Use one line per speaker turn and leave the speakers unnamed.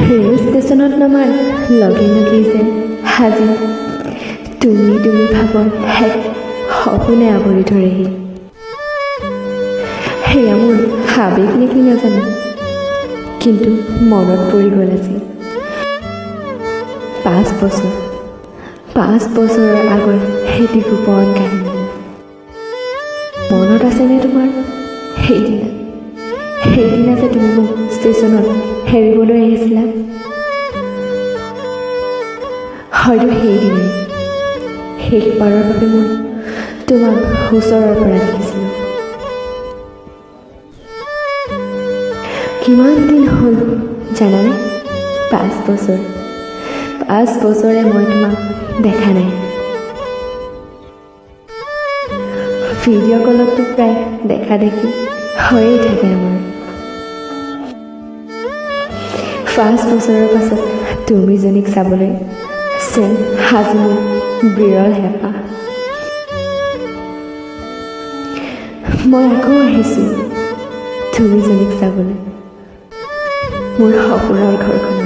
Rail ষ্টেচনত নমাৰ লগে লগেই যেন আজি তুমি তুমি ভাৱৰ এক সপোনে আৱৰি ধৰেহি। সেয়া মোৰ আৱেগ নেকি নাজানো, কিন্তু মনত পৰি গ'ল আজি 5 বছৰ, 5 বছৰৰ আগৰ সেটি গোপন কাহিনী। মনত আছেনে তোমাৰ সেইদিনা, সেইদিনা যে তুমি মোক ষ্টেচনত এৰিবলৈ আহিছিলা? হয়তো সেইদিনাই শেষবাৰৰ বাবে মই তোমাক ওচৰৰ পৰা দেখিছিলোঁ। কিমান দিন হ'ল জানানে? 5 বছৰ। 5 বছৰে মই তোমাক দেখা নাই। ভিডিঅ' কলততো প্ৰায় দেখা দেখি হৈয়ে থাকে আমাৰ। 5 বছৰৰ পাছত তুমিজনীক চাবলৈ যেন আজি মোৰ বিৰল হেঁপাহ। মই আকৌ আহিছোঁ তুমিজনীক চাবলৈ মোৰ সপোনৰ ঘৰখনত।